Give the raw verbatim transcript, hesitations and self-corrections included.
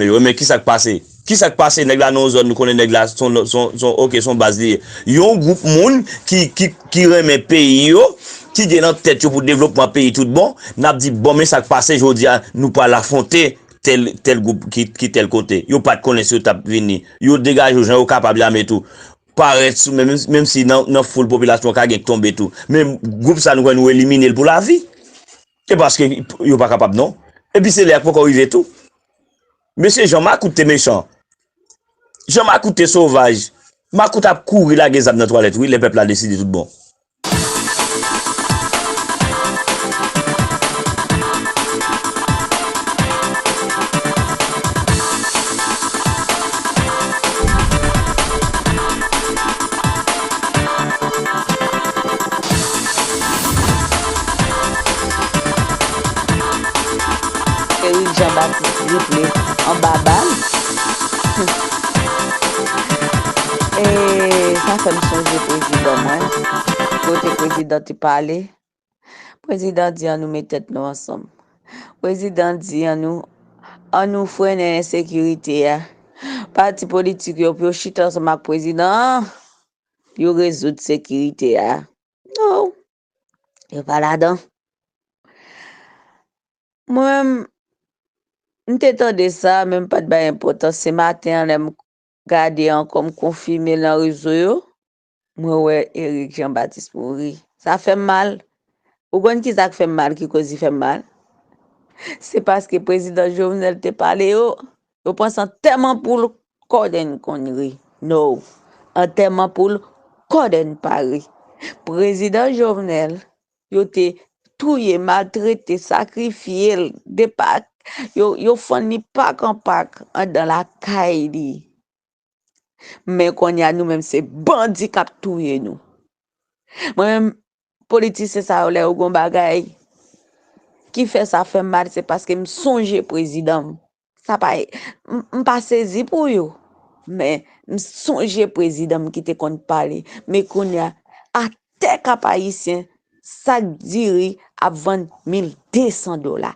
Yo, men kisa k pase? Kisa k pase? Nèg la nan yon zòn, nou konnen nèg la son, son, son, ok, son baz li ye. Yon gwoup moun ki, ki, ki renmen peyi yo, ki gen nan tèt yo pou devlopman peyi tout bon, n ap di, bon, men sa k pase jodi a, nou pral afwonte tèl, tèl gwoup ki, ki tèl kote. Yo pa t konnen si yo t ap vini. Yo degaje yo jan yo kapab, y ame tou. Parèt sou, menm, menm si nan, nan foul popilasyon ka gen k tonbe tou. Men gwoup sa nou kwè nou elimine l pou lavi. E paske yo pa kapab non. Epi se lè a k poko rive tou. Mesye jan makout te mechan. Jan makout te sovaj. Makout ap kouri lage zam nan twalèt wi, lè pèp la deside tout bon. Eric Jean Baptiste riple anba bal. E sa fè m sonje prezidan mwen. Kote prezidan te pale, prezidan di an nou met tèt nou ansanm. Prezidan di an nou, an nou frennen ensekirite a. Pati politik yo pou yo chita ansanm ak prezidan an, pou yo rezoud sekirite a. No, yo pa ladan. Mwen, m te tande sa, men m pa t bay enpòtans. Se maten an, lè m gade ankò, m konfime l nan rezo yo, mwen wè Eric Jean Baptiste mouri. Sa fè m mal. Ou konn ki sa k fè m mal, ki koz li fè m mal? Se paske prezidan Jovenel te pale yo, yo pran sa antèman poul, kòdèn konn ri. No. Antèman poul, kòdèn pa ri. Prezidan Jovenel, yo te touye, maltrete, sakrifye l, depa, yo, yo fann li pak an pak anndan lakay li. Men kounye a, nou menm, se bandi k ap touye nou. Mwen menm, politisyen sa yo, lè yo gon bagay ki fè sa fè m mal, se paske m sonje prezidan m. Sa pa, m, m pa sezi pou yo, men m sonje prezidan m ki te konn pale. Men kounye a, atè Kap Ayisyen, sak diri ap vann mil de san dola.